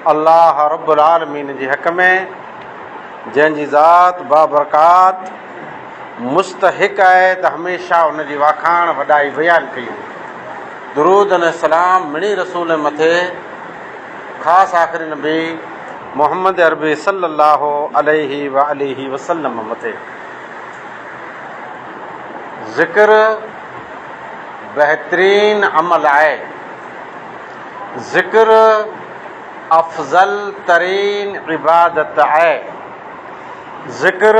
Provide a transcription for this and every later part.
الله رب العالمين جي حق ۾، جنهن جي ذات بابرڪات مستحق آهي ته هميشه ان جي واکاڻ وڏائي بيان ڪيون. درود ۽ سلام مڙئي رسول مٿي، خاص آخري نبي محمد عربي صلي الله عليه واٰله وسلم مٿي. ذڪر بهترين عمل آهي. ذڪر افضل ترين عبادت آهي. ذڪر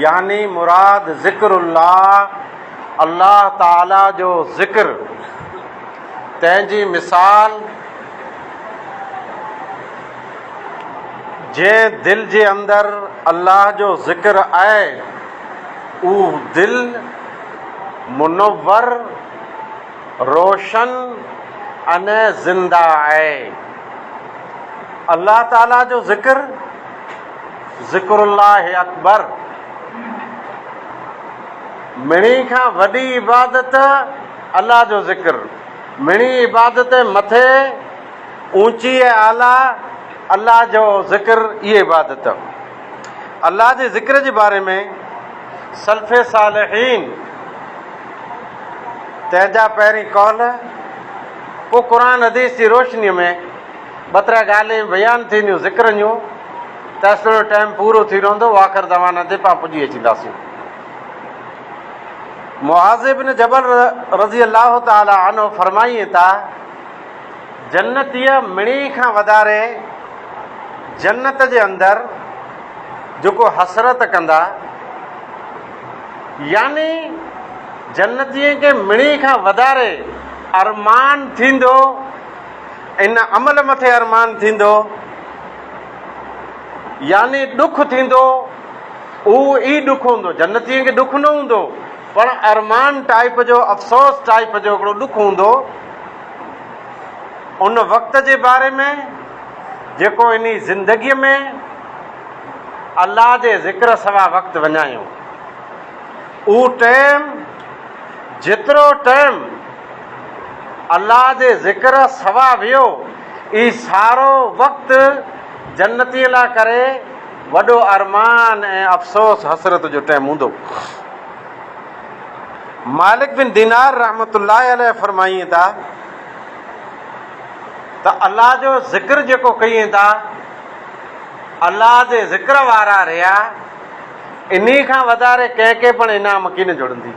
يعني مراد ذڪر الله، الله تعاليٰ جو ذڪر، تنهن جي مثال جنهن دل جي اندر الله جو ذڪر آهي، اهو دل منور، روشن ۽ زنده آهي. الله تعاليٰ جو ذڪر، ذڪر الله اڪبر، مڙئي کان وڏي عبادت الله جو ذڪر، مڙئي عبادت مٿي اوچي ۽ اعليٰ الله جو ذڪر اهي عبادت. الله جي ذڪر جي باري ۾ سلف صالحين تنهن جا پهرين قول، پوء قرآن حديث جي روشنيء ۾ ٻه ٽي ڳالهين بيان ٿينديون ذڪر جون، تيستوڻي ٽائيم پورو ٿي رهندو، آخر دعوانا تي پان پڄي اچينداسين. معاذ بن جبل رضي الله تعالٰي عنه فرمائين ٿا، جنتيء مڙئي کان وڌاري جنت جي اندر جيڪو حسرت ڪندا، يعني جنتين کي مڙئي کان وڌاري ارمان ٿيندو، ان عمل مٿي ارمان ٿيندو، يعني ڏک ٿيندو، اهو ئي ڏک هوندو، جنتين کي ڏک نه هوندو، پر ارمان ٽائيپ جو، افسوس ٽائيپ جو هڪڙو ڏک هوندو، ان وقت جي باري ۾ جيڪو انهي زندگيء ۾ الله جي ذڪر سوا وقت وڃايو. اهو ٽيم جيترو ٽيم الله جي ذڪر سوا ويو، اي سارو وقت جنتيء لاء ڪري وڏو ارمان ۽ افسوس حسرت جو ٽيم هوندو. مالڪ بن دينار رحمة الله عليه فرمائين ٿا ته الله جو ذڪر جيڪو ڪيئين ٿا، الله جي ذڪر وارا رهيا، انهي کان وڌاري ڪنهن کي پڻ انعام ڪين جڙندي.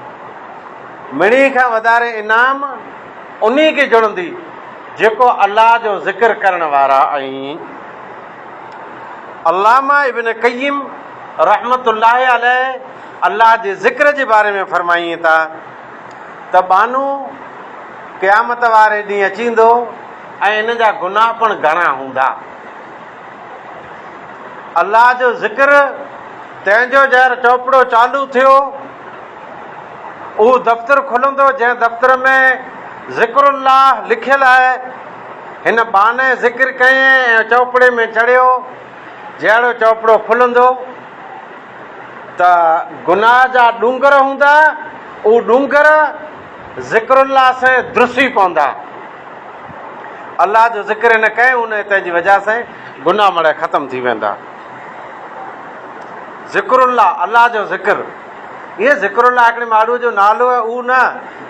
مڙئي کان وڌاري انعام انهي کي جڙندي جيڪو الله جو ذڪر ڪرڻ وارا ۽. علامه ابن قيم رحمة الله عليه الله جي ذڪر جي باري ۾ فرمائين ٿا ته ٻانهو قيامت واري ڏينهن اچيندو ۽ ان جا گناهه پڻ گهڻا هوندا. الله جو ذڪر تنهن جو جهر چوپڙو چالو ٿيو، اهو دفتر کلندو جنهن دفتر ۾ ذڪر الله لکيل آهي. هن ٻانهي ذڪر ڪيئين ۽ چوپڙي ۾ چڙهيو، جهڙو چوپڙو کلندو ته گناهه جا ڏونگر هوندا، اهو ڏونگر ذڪر الله سين درسي پوندا. الله جو ذڪر هن ڪيو هن تنهن جي وجهه سين گناهه مڙئي ختم ٿي ويندا. ذڪر الله، الله جو ذڪر. ائين ذڪر الله هڪڙي ماڻهوء جو نالو آهي اهو نه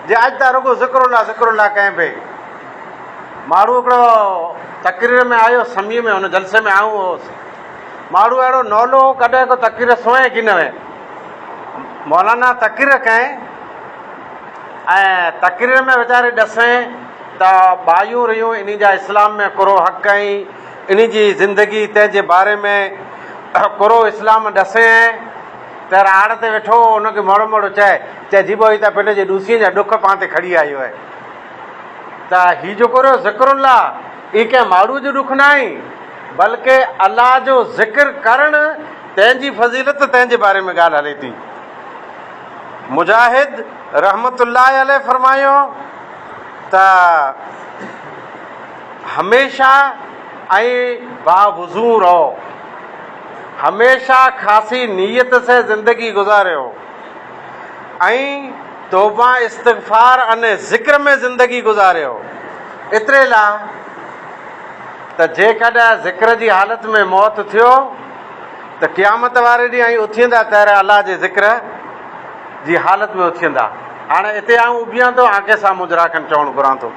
جي اڄ تان رڳو ذڪر الله ذڪر الله ڪئين پئي. ماڻهو هڪڙو تقرير ۾ آيو سميع ۾ هن جلسي ۾ آئون هوس. ماڻهو اهڙو نولو هو ڪڏهن ڪو تقرير سونهين ڪين وين. مولانا تقرير ڪئين ۽ تقرير ۾ ويچاري ڏسين ته ٻايون رهيون انهي جا اسلام ۾ ڪرو حق ۽ انهي جي زندگي تنهن جي باري ۾ ڪرو اسلام ڏسين ته راڙ تي ويٺو هو ان کي مڙو مڙو چئي چئي جيبو هي ته پنڊ جي ڏوسين جا ڏک پان تي کڙي آيو آهي ته هي جيڪو رهيو ذڪر الله هي ڪنهن ماڙهو جو ڏک ناهي بلڪه الله جو ذڪر ڪرڻ تنهن جي فضيلت تنهن جي باري ۾ ڳالهه هلي ٿي. مجاهد رحمة الله عليه فرمايو ته هميشه ۽ باوضو رهو، هميشه خاصي نيت سين زندگي گذاريو ۽ توبه استغفار ۽ ذڪر ۾ زندگي گذاريو، ايتري لاء. ته جيڪڏهن ذڪر جي حالت ۾ موت ٿيو ته قيامت واري ڏينهن ائين اٿيندا تهر الله جي ذڪر جي حالت ۾ اٿيندا. هاڻي اتي آئون اڀيان ٿو آنکي سامهون جراکن چوڻ گهران ٿو.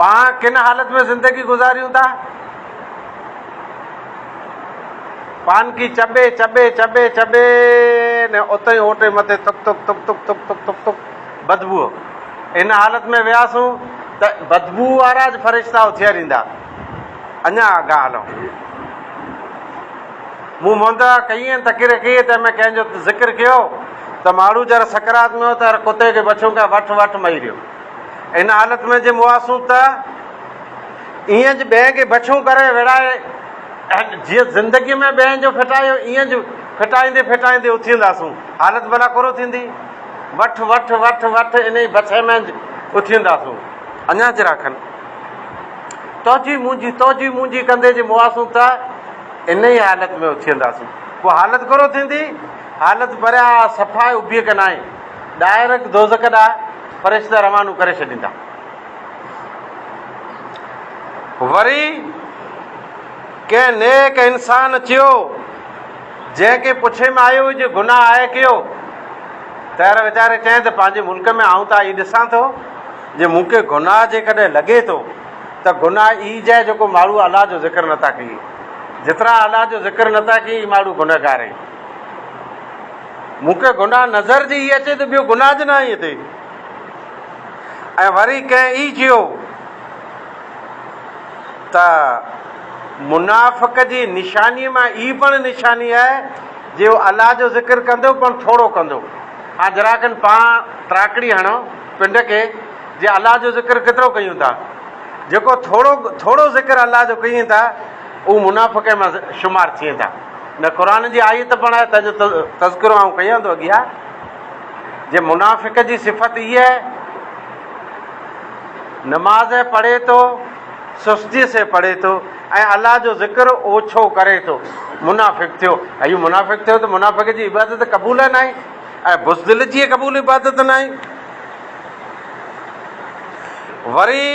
پاڻ ڪن حالت ۾ زندگي گذاريون ٿا؟ پانڪي چٻي چٻي چٻي چٻي نه اتي اوٽي مٿي ٿڪ ٿڪ ٿڪ ٿڪ ٿڪ ٿڪ ٿڪ ٿڪ بدبوء ان حالت ۾ وياسون ته بدبوء وارا به فرشتا اٿياريندا. اڃا اڳيان هلون. مون منهن ڪئي ۽ تقرير ڪئي تنهن ۾ ڪنهن جو ذڪر ڪيو ته ماڙهو جر سڪرات ۾ هو ته هر ڪتي کي بڇون ڪا وٺ وٺ مئي رهيو. ان حالت ۾ جي مئاسون ته ائين ج ٻين کي بڇون ڪري وڙهائي جيئن زندگيء ۾ ٻين جو ڦٽايو ائين ج ڦٽائيندي ڦٽائيندي اٿينداسون. حالت ڀلا ڪورو ٿيندي. وٺ وٺ وٺ وٺ انهي بڇي ۾ اٿينداسون. اڃا جرا کن توجي منهنجي توجي منهنجي ڪندي جي مئاسون ته انهي حالت ۾ اٿينداسون. پوء حالت ڪورو ٿيندي؟ حالت پريا صفا اڀيء ڪنائي ڊائريڪٽ دوزخ ڏانهن فرشتا روانو ڪري ڇڏيندا. وري ڪنهن نيڪ انسان چيو، جنهن کي پڇي ۾ آيو هجي گناهه آهي ڪيو؟ تهر ويچاري چيائين ته پنهنجي ملڪ ۾ آئون ته اهي ڏسان ٿو جي مون کي گناهه جيڪڏهن لڳي ٿو ته گناهه اي جاء جيڪو ماڻهو الله جو ذڪر نٿا ڪيئي. جيترا الله جو ذڪر نٿا ڪيئي اي ماڻهو گنهگار آهن. مون کي گناهه نظر جي اي اچي ته ٻيو گناهه به ناهي هتي. ۽ وري ڪنهن اي چيو ته منافق جي نشاني مان اي پڻ نشاني آهي جي هو الله جو ذڪر ڪندو پڻ ٿورو ڪندو. ها ذرا کن پان تراڪڙي هڻو پنڊ کي جي الله جو ذڪر ڪيترو ڪيون ٿا. جيڪو ٿورو ٿورو ذڪر الله جو ڪيين ٿا اهو منافق مان شمار ٿئين ٿا. نه قرآن جي آيت پڻ آهي تنهن جو تذڪرو آئون ڪيان ٿو اڳيان جي منافق جي صفت اي آهي نماز پڙهي ٿو سستي سي پڙهي ٿو ۽ الله جو ذڪر اوڇو ڪري ٿو منافق ٿيو ۽ منافق ٿيو ته منافق جي عبادت قبول ناهي ۽ بزدل جي قبول عبادت ناهي. وري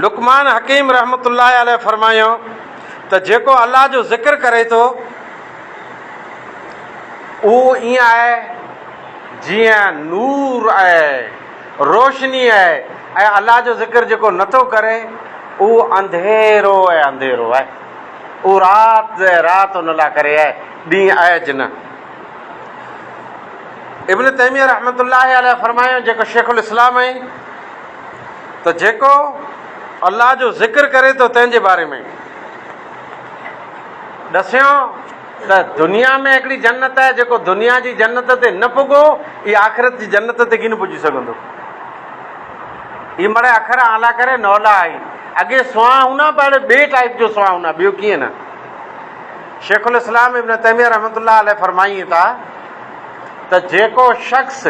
لقمان حڪيم رحمة الله عليه فرمايو ته جيڪو الله جو ذڪر ڪري ٿو اهو ائين آهي جيئن نور آهي، روشني آهي ۽ الله جو ذڪر جيڪو نٿو ڪري اهو انڌيرو ۽ انڌيرو آهي. اهو رات ۽ رات ان لاء ڪري آهي، ڏينهن آهي نه. ابن تيميه رحمة الله عليه فرمايو جيڪو شيخ الاسلام آهي ته جيڪو الله جو ذڪر ڪري ٿو تنهن جي باري ۾ ڏسيو ته دنيا ۾ هڪڙي جنت آهي جيڪو دنيا جي جنت تي نه پڳو اي آخرت جي جنت تي ڪين پڄي سگهندو. اي مڙئي اکر آلا ڪري نولا آئي اڳي سوان هونا پر ٻي ٽائيپ جو سوان هونا ٻيو ڪيئن نه. شيخ الاسلام ابن تيميه رحمة الله عليه فرمائين ٿا ته جيڪو شخص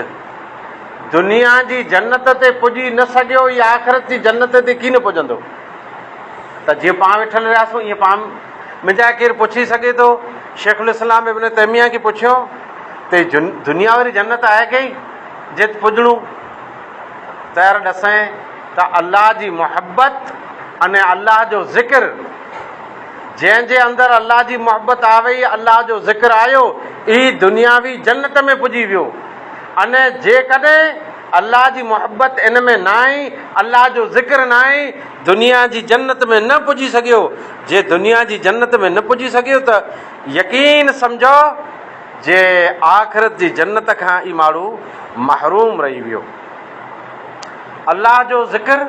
دنيا جي جنت تي پڄي نه سگهيو اهي آخرت جي جنت تي ڪين پڄندو. ته جيئن پاڻ ويٺل رهياسون ائين پاڻ منجهان ڪير پڇي سگهي ٿو؟ شيخ الاسلام ابن تيميه کي پڇيو ته دنيا واري جنت آهي ڪئي جت پڄڻو؟ تيار ڏسين ته الله جي محبت اني الله جو ذڪر جنهن جي اندر الله جي محبت آوئي، الله جو ذڪر آيو، اي دنياوي جنت ۾ پڄي ويو. اني جيڪڏهن الله جي محبت ان ۾ ناهي، الله جو ذڪر ناهي، دنيا جي جنت ۾ نه پڄي سگهيو. جي دنيا جي جنت ۾ نه پڄي سگهيو ته يقين سمجهو جي آخرت جي جنت کان اي ماڻهو محروم رهي ويو. الله جو ذڪر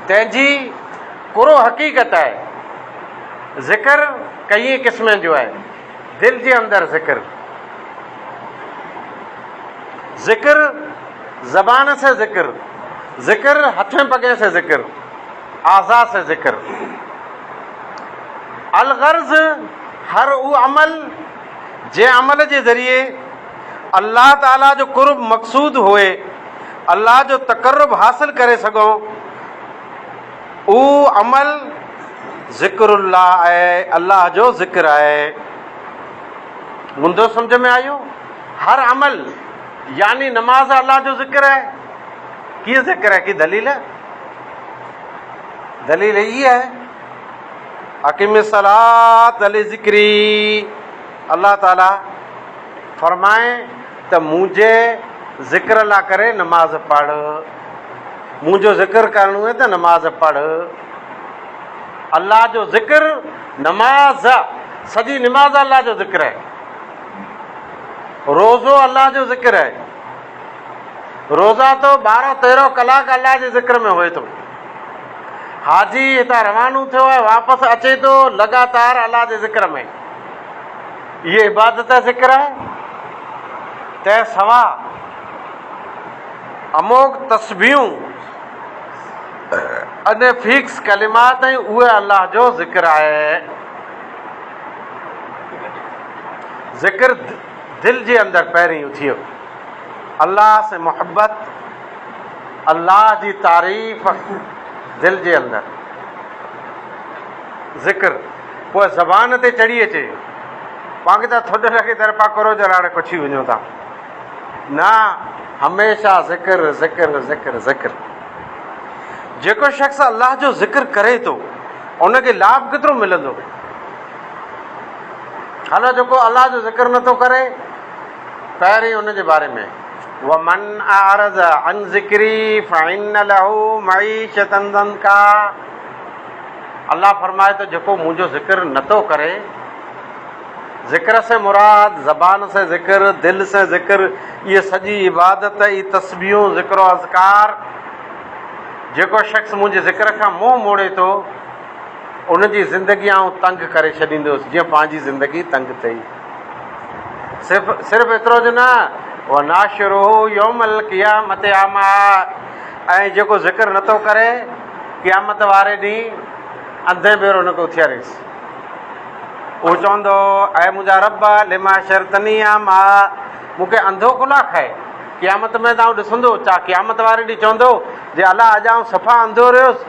تنهن جي ڪرو حقيقت آهي. ذڪر ڪئين قسمن جو آهي. دل جي اندر ذڪر، ذڪر زبان سي ذڪر، ذڪر هٿين پڳين سي ذڪر، اعضاء سي ذڪر. الغرض هر اهو عمل جنهن عمل جي ذريعي الله تعاليٰ جو قرب مقصود هئي، الله جو تقرب حاصل ڪري سگهون، اهو عمل ذڪر الله آهي، الله جو ذڪر آهي. منهنجو سمجهه ۾ آيو؟ هر عمل يعني نماز الله جو ذڪر آهي. ڪيئن ذڪر آهي؟ ڪي دليل؟ دليل هي آهي، اقم الصلاة لذڪري، الله تعالي فرمائي ته منهنجي ذڪر لا ڪري نماز پڙهه، منهنجو ذڪر ڪرڻو آهي ته نماز پڙهه. الله جو ذڪر نماز، سڄي نماز الله جو ذڪر آهي. روزو الله جو ذڪر آهي. روزا تو ٻارهن تيرهن ڪلاڪ الله جي ذڪر ۾ هئي ٿو. حاجي هتان روانو ٿيو ۽ واپس اچي ٿو لڳاتار الله جي ذڪر ۾. اهي عبادت ذڪر آهي. تنهن سوا اموڪ تسبيحون اني فيڪس ڪلمات ۽ اهي الله جو ذڪر آهي. ذڪر دل جي اندر پهرين اٿيو. الله سين محبت، الله جي تعريف دل جي اندر ذڪر پوء زبان تي چڙهي اچي. پاڻ کي ته ٿڏ لڳي ته پا ڪرو جلاڙ ڪڇي وڃو ٿا. نه هميشه ذڪر ذڪر ذڪر ذڪر. جيڪو شخص الله جو ذڪر ڪري ٿو ان کي لاڀ ڪيترو ملندو؟ هلو جيڪو الله جو ذڪر نٿو ڪري پهرين ان جي باري ۾ ومن اعرض عن ذڪري فان له معيشة ضنڪا الله فرمائي ٿو جيڪو منهنجو ذڪر نٿو ڪري، ذڪر سي مراد زبان سي ذڪر، دل سي ذڪر، اهي سڄي عبادت، اهي تسبيحون، ذڪر و اذڪار، جيڪو شخص منهنجي ذڪر کان منهن موڙي ٿو ان جي زندگي آئون تنگ ڪري ڇڏيندس جيئن پنهنجي زندگي تنگ ٿئي. صرف صرف ايترو جو نه، ونحشره يوم القيامة اعميٰ ۽ جيڪو ذڪر نٿو ڪري قيامت واري ڏينهن انڌي ڀيرو ان کي اٿياريس. اهو چوندو، اي منهنجا رب! لم حشرتني اعميٰ مون کي انڌو ڪو لا کائي؟ قيامت ۾ ته آئون ڏسندو، ڇا قيامت واري ڏينهن چوندو، جي الله اڄ آئون صفا انڌو رهيس،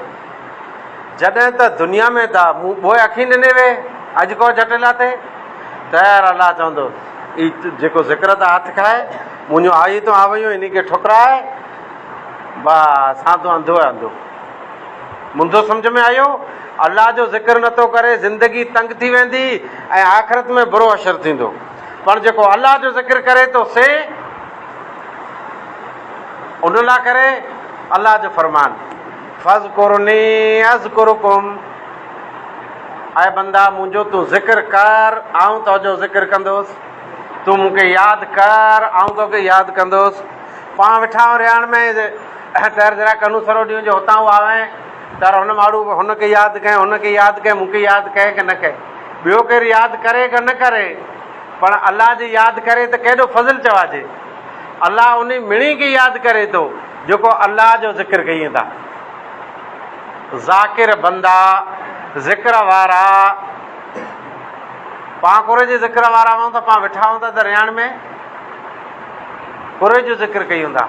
جڏهن ته دنيا ۾ ته مون ٻوهه اکين ڏني وي، اڄ ڪو جهٽيلا ٿئي؟ تيار الله چوندو، اي جيڪو ذڪر تان هٿ کائي، منهنجون آيتون آويون انهي کي ٺڪرائي، بس هان تون انڌو آهي انڌو. منڌو سمجهه ۾ آيو؟ الله جو ذڪر نٿو ڪري، زندگي تنگ ٿي ويندي ۽ آخرت ۾ برو حشر ٿيندو. پر جيڪو الله جو ذڪر ڪري ٿو سي ان لاء ڪري، الله جو فرمان، فاذڪروني اذڪرڪم، اي بندا منهنجو تون ذڪر ڪر، آئون تنهنجو ذڪر ڪندس، تون مون کي ياد ڪر، آئون توکي ياد ڪندس. پاڻ ويٺا آهيون رهاڻ ۾ تر ذرا ڪنو سرو ڏيون جو هتان آوين تر هن ماڙو هن کي ياد ڪئين هن کي ياد ڪئين مون کي ياد ڪئين ڪه نه ڪئين ٻيو ڪير ياد ڪري ڪه نه ڪري پڻ الله جي ياد ڪري ته ڪيڏو فضل چواجي الله انهي مڻي کي ياد ڪري ٿو جيڪو الله جو ذڪر ڪيئن ٿا ذاڪر بندا ذڪر وارا پاڻ ڪوري جي ذڪر وارا آهيون ته پاڻ ويٺا آهيون ته رهاڻ ۾ ڪوري جو ذڪر ڪيون ٿا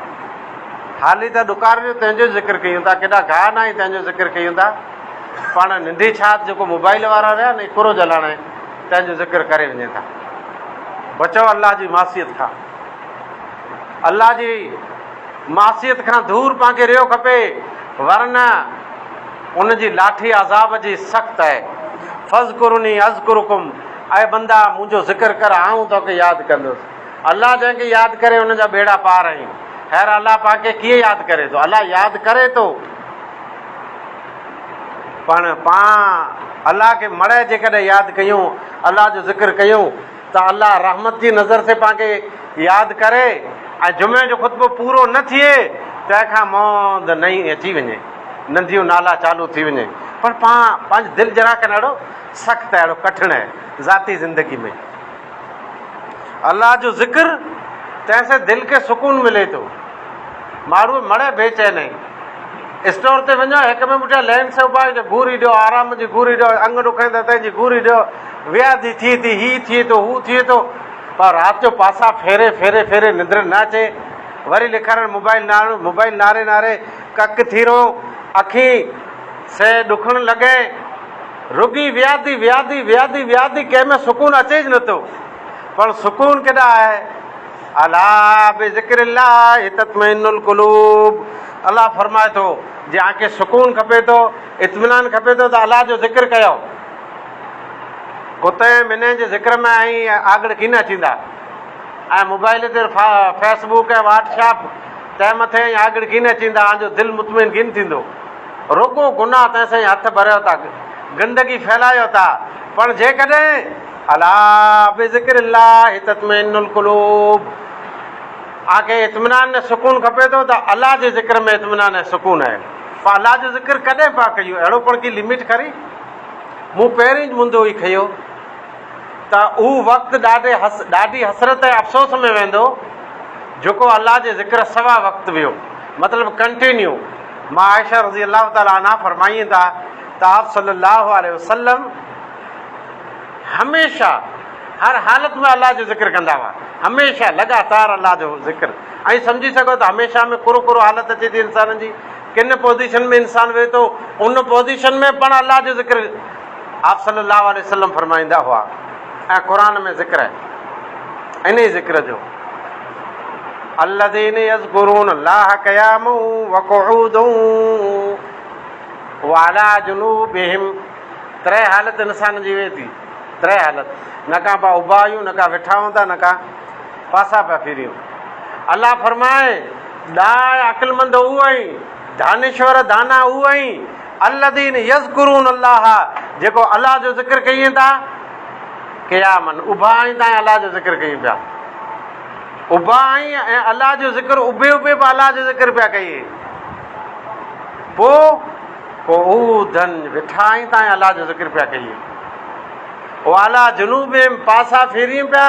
حالي ته ڏڪار جو تنهنجو ذڪر ڪيون ٿا ڪيڏا گاهه نه آهي تنهنجو ذڪر ڪيون ٿا پاڻ ننڍي ڇات جيڪو موبائل وارا رهيا نه ڪورو جلاڻ تنهنجو ذڪر ڪري وڃي ٿا بچو الله جي معصيت کان الله جي معصيت کان دور پاڻ کي رهيو کپي ورنه ان جي لاٺي عذاب جي سخت آهي فاذڪروني اذڪرڪم اي بندا منهنجو ذڪر ڪر آئون توکي ياد ڪندس الله جنهن کي ياد ڪري ان جا ٻيڙا پار آهن خير الله پاڪ کي ڪيئن ياد ڪري ٿو الله ياد ڪري ٿو پڻ پاڻ الله کي مڙئي جيڪڏهن ياد ڪيون الله جو ذڪر ڪيون ته الله رحمت جي نظر سي پاڻ کي ياد ڪري ۽ جمعي جو خطبو پورو نه ٿئي تنهن کان موند نئين اچي وڃي ننديون نالا چالو ٿي وڃي پر پاڻ پنهنجي دل جرا ڪن اهڙو سخت اهڙو ڪٺڻ آهي ذاتي زندگي ۾ الله جو ذڪر تنهن سي دل کي سڪون ملي ٿو ماڻهو مڙئي بي چين آهن اسٽور تي وڃو هڪ ٻئي پٺيان لين سي اڀا آهن گوري ڏيو آرام جي گوري ڏيو انگ ڏکائيندا تنهن جي گوري ڏيو وياڌي ٿئي ٿي هي ٿئي ٿو هو ٿئي ٿو پر رات جو پاسا ڦيري ڦيري ڦيري نندر نه اچي وري لکارڻ موبائل نارڻ موبائل ناري ناري ڪڪ ٿي رهو اکين سي ڏکڻ لڳي رڳي وياڌي وياڌي وياڌي وياڌي ڪنهن ۾ سڪون اچي ئي نٿو پر سڪون ڪيڏا آهي الا بذڪر الله تطمئن القلوب. الله فرمائي ٿو، جي آن کي سڪون کپي ٿو، اطمينان کپي ٿو ته الله جو ذڪر ڪيو. ڪتي ۽ منهن جي ذڪر ۾ ائين آڳڙ ڪين اچيندا ۽ موبائل تي فيس بوڪ ۽ واٽس ايپ تنهن مٿي ائين آڳڙ ڪين اچيندا، آن جو دل مطمئن ڪين ٿيندو. رڳو گناهه تنهن سان ئي هٿ ڀريو ٿا، گندگي ڦهلايو ٿا، پڻ جيڪڏهن الا بذڪر الله تطمئن القلوب آن کي اطمينان ۽ سڪون کپي ٿو ته الله جي ذڪر ۾ اطمينان ۽ سڪون آهي. پوء الله جو ذڪر ڪڏهن پيا ڪيون؟ اهڙو پڻ ڪي لمٽ کري؟ مون پهرين مندو ئي کيو ته اهو وقت ڏاڍي ڏاڍي حسرت ۽ افسوس ۾ ويندو جيڪو الله جي ذڪر سوا وقت ويو مطلب ڪنٽينيو. مان عائشه رضي الله تعالٰي عنها فرمائين ٿا ته آپ صلي الله عليه وسلم هميشه هر حالت ۾ الله جو ذڪر ڪندا هئا هميشه لڳاتار الله جو ذڪر ۽ سمجهي سگهو ته هميشه ۾ ڪرو ڪرو حالت اچي ٿي انسان جي ڪن پوزيشن ۾ انسان ويهي ٿو ان پوزيشن ۾ پڻ الله جو ذڪر آپ صلي الله عليه وسلم فرمائيندا هئا ۽ قرآن ۾ ذڪر آهي انهي ذڪر جو الذين يذكرون الله قياما وقعودا وعلى جنوبهم ٽي حالت انسان جي ويهي ٿي ٽي حالت نه ڪا پا اڀا آهيون نه ڪا ويٺا هوندا نه ڪا پاسا پيا ڦيريون. الله فرمائي، ڏاهه عقلمند اهو آهين، دانشور دانا اهو آهين، الذين يذڪرون الله جيڪو الله جو ذڪر ڪيين ٿا، قياما اڀا آهين تان الله جو ذڪر ڪيين پيا. اڀا آهين ۽ الله جو ذڪر اڀي اڀي به الله جو ذڪر پيا ڪيين. پوء قعودا ويٺا آهين تان الله جو ذڪر پيا ڪيين. وعليٰ جنوبهم پاسا ڦيرين پيا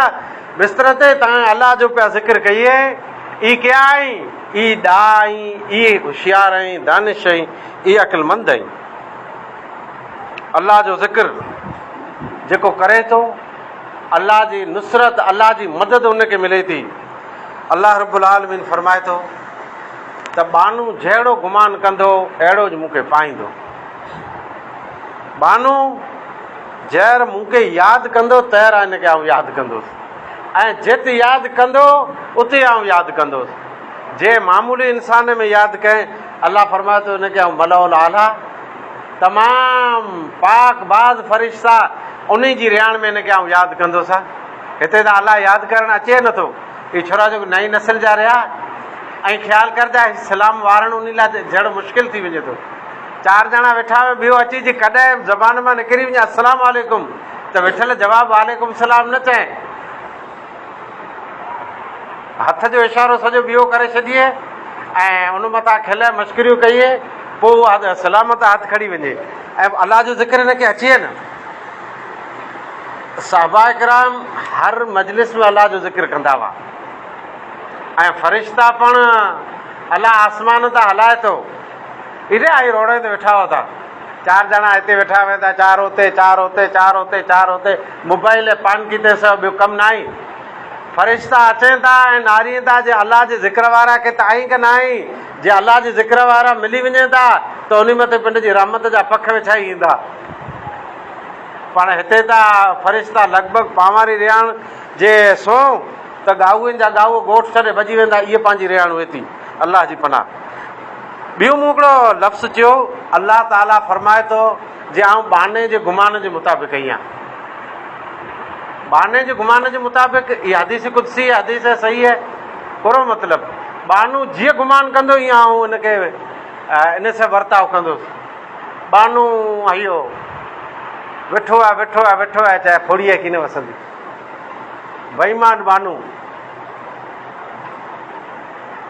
بستر تي تان الله جو پيا ذڪر ڪيئي، اي ڪيا آهين، اي ڏاها آهين، اي هوشيار آهين، دانش آهين، اي عقلمند آهين. الله جو ذڪر جيڪو ڪري ٿو، الله جي نصرت، الله جي مدد ان کي ملي ٿي. الله رب العالمين فرمائي ٿو ته ٻانهو جهڙو گمان ڪندو اهڙو ئي مون کي پائيندو. ٻانهو جهر مون کي ياد ڪندو تهر ان کي آئون ياد ڪندوس ۽ جت ياد ڪندو اتي آئون ياد ڪندوس. جنهن معمولي انسان ۾ ياد ڪئين الله فرمايو ته ان کي آئون ملأ الاعليٰ تمام پاڪ باز فرشتا انهي جي رهاڻ ۾ ان کي آئون ياد ڪندوس. هتي ته الله ياد ڪرڻ اچي نٿو. هي ڇورا جيڪو نئين نسل جا رهيا ۽ خيال ڪر ته هي سلام وارڻ انهي لاء جهڙو مشڪل ٿي وڃي ٿو. چار ڄڻا ويٺا هئا ٻيو اچي جي ڪڏهن زبان مان نڪري وڃي السلام عليڪم ته ويٺل جواب وعليڪم السلام نه چئين هٿ جو اشارو سڄو ٻيو ڪري ڇڏيئي ۽ ان مٿان کل ۽ مشڪريون ڪيئي پوء اها سلام تان هٿ کڻي وڃي ۽ الله جو ذڪر هن کي اچي نه. صحابه ڪرام هر مجلس ۾ الله جو ذڪر ڪندا هئا ۽ فرشتا پڻ الله آسمان تان هلائي ٿو. ايڏي آئي روڙ تي ويٺا هئا ٿا. چار ڄڻا هتي ويٺا هئا ٿا، چار اتي، چار اتي، چار اتي، چار اتي، موبائل ۽ پانڪي تي سواء ٻيو ڪم ناهي. فرشتا اچين ٿا ۽ نارين ٿا جي الله جي ذڪر وارا ڪي ته آهين ڪه ناهين؟ جي الله جي ذڪر وارا ملي وڃين ٿا ته انهي مٿي پنڊ جي رحمت جا پک وڇائي ايندا. پاڻ هتي ته فرشتا لڳ ڀڳ پانواري رهاڻ جي سونهن ته ڳاهوئن جا ڳاهو ڳوٺ ڇڏي ڀڄي ويندا، اهي پنهنجي رهاڻ اهي ٿي. الله جي پناهه. ٻيو مون هڪڙو لفظ چيو، الله تعاليٰ فرمائي ٿو، جي آئون ٻانهي جي گمان جي مطابق آهيان. ٻانهي جي گمان جي مطابق، هي حديث قدسي آهي، حديث صحيح آهي. پورو مطلب، ٻانهو جيئن گمان ڪندو ايئن آئون ان کي ان سان ورتاء ڪندس. ٻانهو هيو ويٺو آهي، ويٺو آهي، ويٺو آهي، چاهي ڦوڙي ڪين وسندي. بيمان ٻانهو.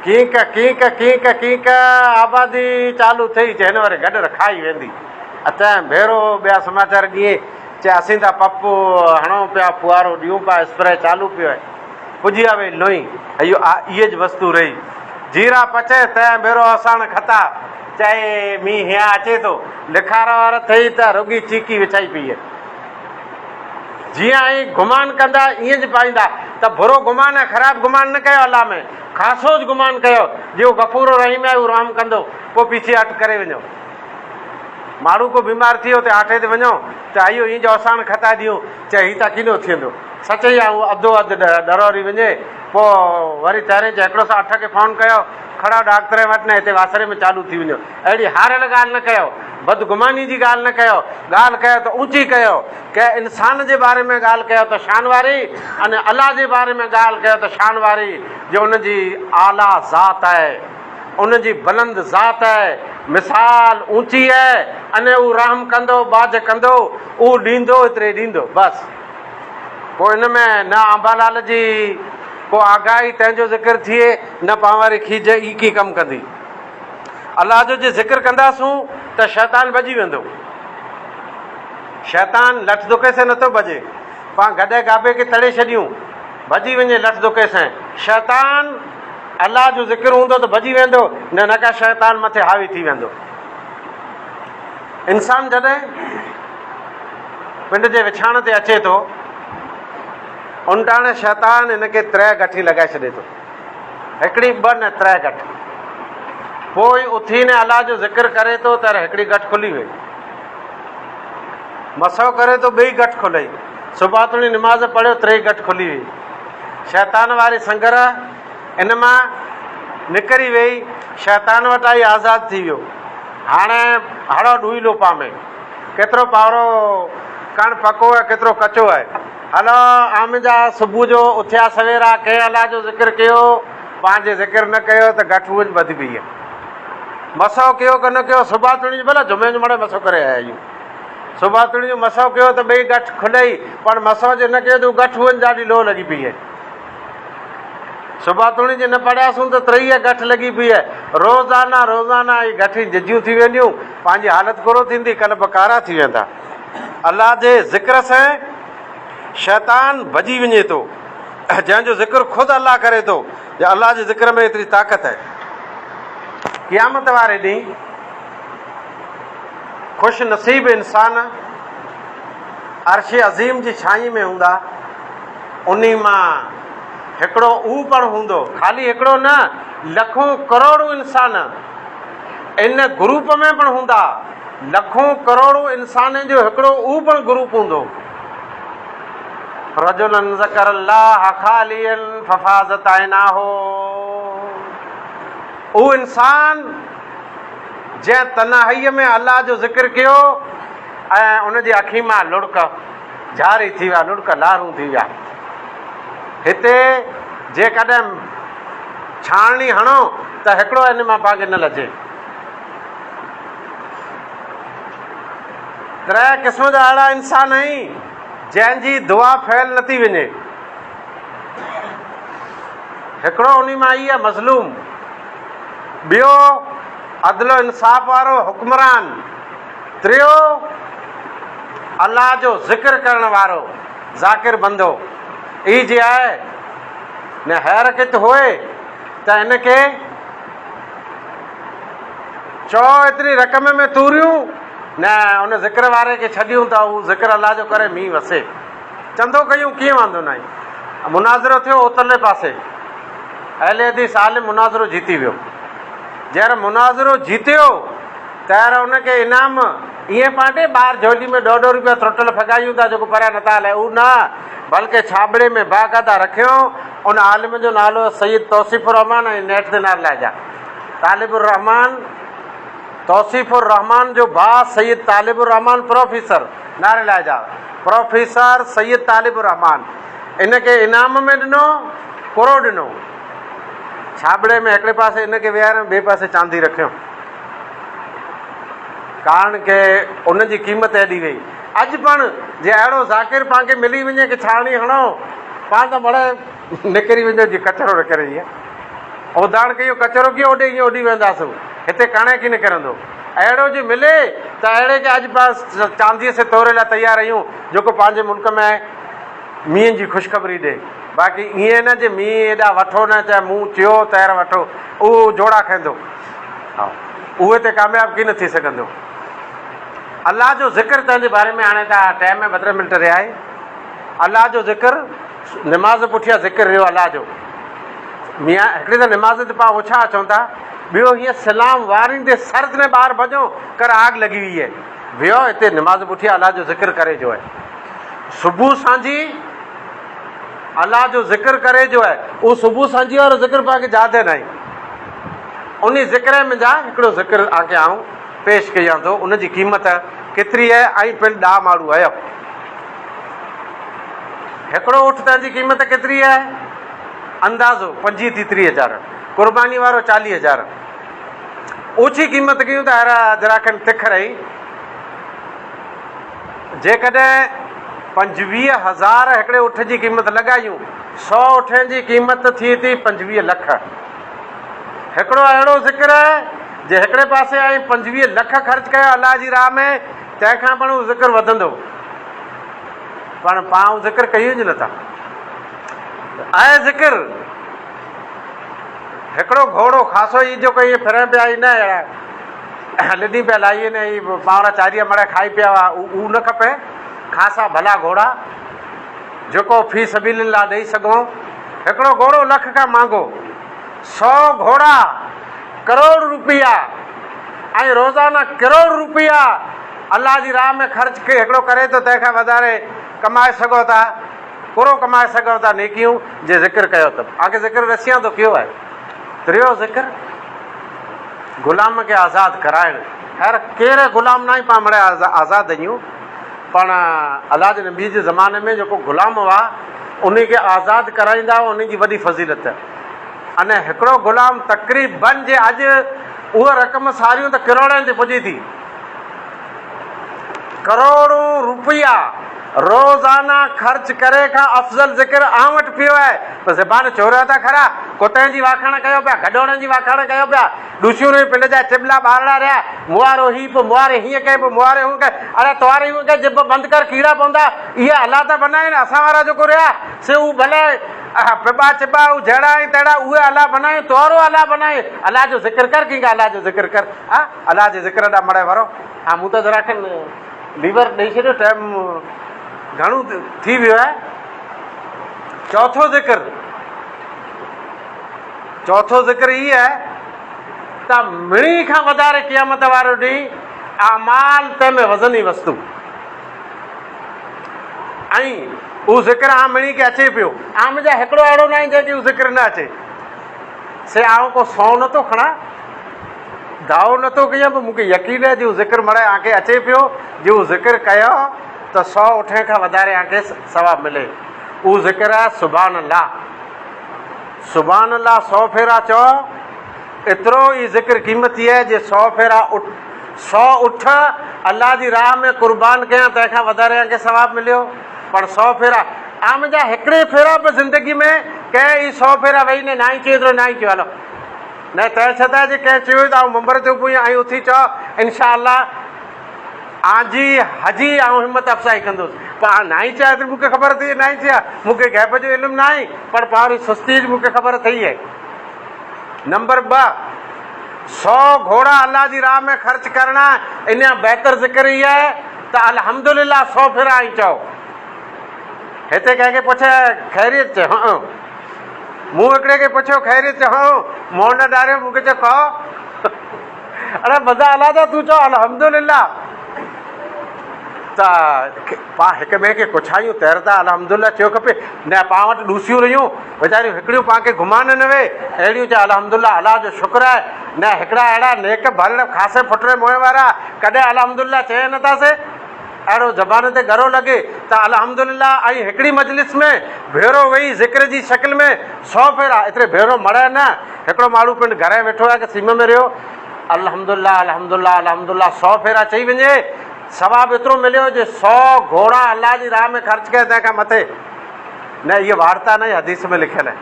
ڪينڪ ڪينڪ ڪينڪ ڪينڪ آبادي چالو ٿئي چي هن واري گڏ رکائي ويندي اتان ڀيرو ٻيا سماچار ڏيئي چي اسين ته پپ هڻون پيا ڦوهارو ڏيون پيا اسپري چالو پيو آهي پڄي آوي لوئي اهو آ ايج وستو رهي جيرا پچي تنهن ڀيرو اساڻ خطا چئي مينهن هيان اچي ٿو لکار وار ٿئي ته رڳي چيڪي وڇائي پيئي. جيئن ائين گمان ڪندا ائين ج پائيندا ته برو گمان ۽ خراب گمان نه ڪيو الله ۾ خاصو ج گمان ڪيو جي هو غفور و رحيم آهي هو رحم ڪندو پوء پيڇي هٽ ڪري وڃو ماڻهو ڪو بيمار ٿي ويو ته آٺي تي وڃو ته اهو ائين جو اساڻ خطا ڏيون چئي هي ته ڪينو ٿيندو سچ ئي آهي هو اڌو اڌ ڏروري وڃي پوء وري تهرين چئي هڪڙو سو اٺ کي فون ڪيو کڙا ڊاڪٽرين وٽ نه هتي واسري ۾ چالو ٿي وڃو. اهڙي هاريل ڳالهه نه ڪيو. بدگماني جي ڳالهه نه ڪيو. ڳالهه ڪيو ته اوچي ڪيو. ڪنهن انسان جي باري ۾ ڳالهه ڪيو ته شان واري ۽ الله جي باري ۾ ڳالهه ڪيو ته شان واري جو ان جي اعليٰ ذات آهي. ان جي بلند ذات آهي. مثال اوچي آهي ۽ هو رحم ڪندو، ٻاجهه ڪندو، اهو ڏيندو ايتري ڏيندو. بس. پوء ان ۾ نه آنبالال جي ڪو آگاهي تنهن جو ذڪر ٿئي نه پان واري کيج ئي ڪي ڪم ڪندي. الله جو جي ذڪر ڪنداسون ته شيطان ڀڄي ويندو. شيطان لٺ ڌڪي سين نٿو ڀڄي. پان گڏهه گابي کي تڙي ڇڏيون ڀڄي وڃي لٺ ڌڪي سين. شيطان الله جو ذڪر هوندو ته ڀڄي ويندو نه نه ڪا شيطان مٿي حاوي ٿي ويندو. انسان جڏهن پنڊ جي وڇاڻ تي اچي ٿو، ان ٽاڻي شيطان هن کي ترهه گٺي لڳائي ڇڏي ٿو. هڪڙي، ٻه نه ترهه گٺ. پوء اٿي نه الله جو ذڪر ڪري ٿو ته هڪڙي گٺ کلي وئي. مسو ڪري ٿو ٻئي گٺ کلئي. صبح توڻي نماز پڙهيو تري گٺ کلي وئي. شيطان واري سنگر ان مان نڪري ويئي. شيطان وٽ آئي آزاد ٿي ويو. هاڻي هڙو ڏوئي لو پامي. ڪيترو پاورو ڪڻ پڪو ۽ ڪيترو ڪچو آهي. هلو عام جا صبح جو اٿيا سويرا ڪنهن الله جو ذڪر ڪيو پنهنجي ذڪر نه ڪيو ته گٺ اونج ٻڌي پئي آهي. مسو ڪيو ڪه نه ڪيو صبح تڻي جو ڀلا جمعي جو مڙئي مسو ڪري آيا آهيون. صبح تڻي جو مسو ڪيو ته ٻئي گٺ کلئي پر مسو جي نه ڪيو ته گٺ اونج ڏاڍي لوهه لڳي پئي آهي. صبح توڻي جي نه پڙهياسون ته ترئيء گٺ لڳي پيئي. روزانه روزانه اهي گٺين ججهيون ٿي وينديون، پنهنجي حالت ڪرو ٿيندي، قلب ڪارا ٿي ويندا. الله جي ذڪر سين شيطان ڀڄي وڃي ٿو، جنهن جو ذڪر خود الله ڪري ٿو، جو الله جي ذڪر ۾ ايتري طاقت آهي. قيامت واري ڏينهن خوش نصيب انسان عرش عظيم جي ڇانئي ۾ هوندا. انهي مان هڪڙو اهو پڻ هوندو، خالي هڪڙو نه، لکون ڪروڙون انسان ان گروپ ۾ پڻ هوندا، لکون ڪروڙون انسانن جو هڪڙو اهو پڻ گروپ هوندو. رجلا ذڪر الله خاليا ففاضت عيناه، اهو انسان جنهن تنهائيء ۾ الله جو ذڪر ڪيو ۽ ان جي اکين مان لڙڪ. جاري ٿي ويا، لڙڪ لارون ٿي ويا. هتي جيڪڏهن ڇاڻڻي هڻو ته هڪڙو ان مان پاڻ کي نه لجي. ٽه قسم جا اهڙا انسان آهن جنهن جي دعا فيل نه ٿي وڃي. هڪڙو انهي مان هي آهي مظلوم، ٻيو عدل و انصاف وارو حڪمران، ٽيو، الله جو ذڪر ڪرڻ وارو ذاڪر بندو ئي جي آهي نه حير ڪت هوئي ته ان کي چئو ايتري رقم ۾ توريون نه ان ذڪر واري کي ڇڏيون ته هو ذڪر الله جو ڪري مينهن وسي چندو ڪيون ڪيئن واندو ناهي مناظرو ٿيو اترلي پاسي اهل حديث عالم مناظرو جيتي ويو جنهن مناظرو جيتيو تيار ان کي انعام ائين پانٽي ٻاهر جهولي ۾ ڏهه ڏهه روپيا ترٽل ڦڳايون ٿا جيڪو پريان نٿا هلائي اهو نه بلڪه ڇاٻڙي ۾ باقاعده رکيو ان عالم جو نالو سيد توصيف الرحمان ۽ نيٺ تي نار لاء جا طالب الرحمان توصيف الرحمان جو ڀاء سيد طالب الرحمان پروفيسر ناري لاء جا پروفيسر سيد طالب الرحمان ان کي انعام ۾ ڏنو ڪرو ڏنو ڇاٻڙي ۾ هڪڙي پاسي ان کي ويهاريو ٻئي پاسي چاندي رکيو. ڪارڻ ڪي ان جي قيمت ايڏي وئي. اڄ پڻ جي اهڙو ذاڪر پان کي ملي وڃي ڪي ڇاڻي هڻو پان ته مڙئي نڪري وڃو جي ڪچرو نڪري جيئن اوڌاڻ ڪيو ڪچرو ڪيئن اڏي ائين اڏي وينداسون هتي ڪڻي ڪي نڪرندو اهڙو جي ملي ته اهڙي کي اڄ پان چانديء سي توري لاء تيار آهيون جيڪو پنهنجي ملڪ ۾ مينهن جي خوشخبري ڏي باقي ائين نه جي مينهن ايڏا وٺو نه چاهي مون چيو تير وٺو اهو جوڙا کائيندو ها اهي تي ڪامياب ڪين ٿي سگهندو. الله جو ذڪر تنهن جي باري ۾ هاڻي ته ٽائيم ۾ ٻه ٽي منٽ رهيا آهي. الله جو ذڪر نماز پٺيان ذڪر رهيو الله جو. ميان هڪڙي ته نماز تي پاڻ اوڇا اچون ٿا ٻيو هيئن سلام واريندي سرد ۾ ٻاهر ڀڄو ڪر آگ لڳي وئي آهي ويو هتي نماز پٺيان الله جو ذڪر ڪري جو آهي صبح سانجهي الله جو ذڪر ڪري جو آهي اهو صبح سانجهي وارو ذڪر پاڻ کي ياد ناهي. انهي ذڪر منجهان هڪڙو ذڪر آنکي آئون پيش ڪيان ٿو، ان جي قيمت ڪيتري آهي ۽ پڻ ڏا ماڙو آهيو. هڪڙو اٺ تنهن جي قيمت ڪيتري آهي؟ اندازو پنجيهه ٿي 30 هزار، قرباني وارو 40 هزار. اوچي قيمت ڪيون ته هر ذرا کن تک رهي. جيڪڏهن 25 هزار هڪڙي اٺ جي قيمت لڳايون، سو اٺين جي قيمت ٿئي ٿي 25 لک. هڪڙو اهڙو ذڪر آهي، جي هڪڙي پاسي آئين 25 لک خرچ ڪيو الله جي راهه ۾، تنهن کان پڻ اهو ذڪر وڌندو. پڻ پاڻ اهو ذڪر ڪيون ئي نٿا. آهي ذڪر هڪڙو گهوڙو خاصو ئي جيڪو ائين ڦرن پيا ئي نه اهڙا لڏي پيا لائي نه ئي پاڻ چاريا مڙي کائي پيا هئا، اهو نه کپي. خاصا ڀلا گهوڙا جيڪو في سبيل الله ڏئي سگهون. هڪڙو گهوڙو لک کان مهانگو، سو گهوڙا ڪروڙ روپيا ۽ روزانه ڪروڙ روپيا الله جي راهه ۾ خرچ هڪڙو ڪري ٿو تنهن کان وڌاري ڪمائي سگهو ٿا، ڪرو ڪمائي سگهو ٿا نيڪيون جي ذڪر ڪيو ته آکي ذڪر رسيان ٿو ڪيو آهي. ٽيو ذڪر غلام کي آزاد ڪرائڻ. خير ڪير غلام ناهي پاڻ مڙئي آزاد آهيون پڻ الله جي نبي جي زماني ۾ جيڪو غلام هئا انهي کي آزاد ڪرائيندا هئا انهي جي وڏي فضيلت. اني هڪڙو غلام تقريبن جي اڄ اها رقم ساريون ته ڪروڙين تي پڄي ٿي. ڪروڙون روپيا روزانه خرچ ڪري کان افضل ذڪر آن وٽ پيو آهي پر زبان چوريو ٿا کرا ڪتين جي واکاڻ ڪيو پيا گڏوڙن جي واکاڻ ڪيو پيا ڏوسيون رهيون پنڊ جا چٻلا ٻارڙا رهيا موارو هي پو مواري هيئن ڪئي پو مواري هون ڪئي اڙي تواري هون ڪئي جب بند ڪر ڪيڙا پوندا اهي الله ٿا بنائين اسان وارا جيڪو رهيا سي هو ڀلي پٻا چٻا هو جهڙا آهن تهڙا اهي الله بنائين توارو الله بنائين الله جو ذڪر ڪر ڪينڪا الله جو ذڪر ڪر ها الله جي ذڪر ڏانهن مڙئي ورو. ها مون ته ذرا کن ليور ڏئي ڇڏيو ٽائيم گهڻو ٿي ويو آهي. چوٿون ذڪر چوٿون ذڪر هي آهي ته مڙئي کان وڌاري قيامت وارو ڏينهن اعمال تنهن ۾ وزني وستو ۽ اهو ذڪر عام مڙئي کي اچي پيو. عام جا هڪڙو اهڙو ناهي جنهن کي اهو ذڪر نه اچي. سي آئون ڪو سون نٿو کڻان. دعوو نه ٿو ڪيان پر مون کي يقين آهي جي هو ذڪر مڙئي آن کي اچي پيو جي هو ذڪر ڪيو ته سو اٺين کان وڌاري آن کي ثواب ملي اهو ذڪر آهي سبحان الله سبحان الله سو ڦيرا چئو ايترو ئي ذڪر قيمتي آهي جي سو ڦيرا سو اٺ الله جي راهه ۾ قربان ڪيان تنهن کان وڌاري آن کي ثواب مليو پر سو ڦيرا آن جا هڪڙي ڦيرا به زندگي ۾ ڪنهن ئي سو ڦيرا ويهي نه ناهي چيو ايترو ناهي چيو هلو نه تنهن ڇتا جي ڪنهن چيو ته آئون منبر تي اڀو آهيان ۽ اٿي چئو انشاء الله آنجي هجي آئون همت افزائي ڪندس پر آن ناهي چيا ايتري مون کي خبر اٿئي ناهي چيا مون کي غيب جو علم ناهي پر پاوري سستي جي مون کي خبر اٿئي آهي نمبر 2 سو گهوڙا الله جي راهه ۾ خرچ ڪرڻا ان بهتر ذڪر هي آهي ته الحمدلله سو ڦيرا ۽ چئو هتي ڪنهن کي پڇ خيريت چئي هان مون هڪڙي کي پڇيو، خيريت؟ چيو، هائو. مون نه ڊاريو، مون کي چيو، کائو. اڙي بندا الله جا، تون چئو الحمدلله ته پاڻ هڪ ٻئي کي ڪڇايون، تير ته الحمدلله چيو کپي. نه پاڻ وٽ ڏوسيون رهيون، ويچاريون هڪڙيون پاڻ کي گهمان نه وي، اهڙيون چئه الحمدلله الله جو شڪر آهي. نه هڪڙا اهڙا نيڪ ڀل خاصي ڦٽري منهن وارا ڪڏهن الحمدلله چئي نه ٿا سي. اهڙو زبان تي ڳرو لڳي ته الحمدلله ۽ هڪڙي مجلس ۾ ڀيرو ويهي ذڪر جي شڪل ۾ سو ڦيرا ايتري ڀيرو مڙهه نه هڪڙو ماڻهو پنڊ گهر ۾ ويٺو آهي ڪه سيم ۾ رهيو الحمدلله الحمدلله الحمدلله سو ڦيرا چئي وڃي ثواب ايترو مليو جي سو گهوڙا الله جي راهه ۾ خرچ ڪيا تنهن کان مٿي نه اهي وارتا نه حديث ۾ لکيل آهي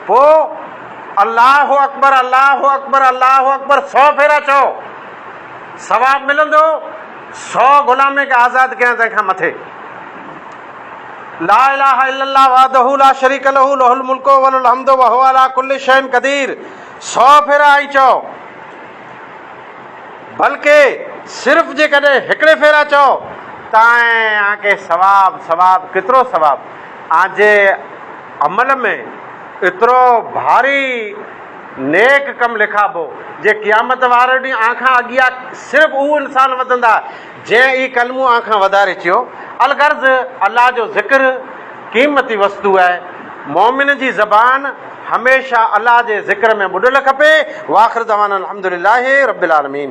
پوء الله اڪبر الله اڪبر الله اڪبر سو ڦيرا چئو ثواب ملندو، سو غلامي کي آزاد ڪيان تنهن کان مٿي. لا اله الا الله وحده لا شريڪ له له الملڪ وله الحمد وهو علي ڪل شيء قدير سو ڦيرا ائين چئو بلڪه صرف جيڪڏهن هڪڙي ڦيرا چئو تانئين آن کي ثواب ثواب ڪيترو ثواب آن جي عمل ۾ ايترو ڀاري نيڪ ڪم لکابو، جي قيامت واري ڏينهن آن کان اڳيان صرف اهو انسان وڌندا، جنهن اي ڪلمو آن کان وڌاري چيو. الغرض الله جو ذڪر قيمتي وستو آهي. مؤمن جي زبان هميشه الله جي ذڪر ۾ ٻڏل کپي. واخر دعوانا الحمدلله رب العالمين.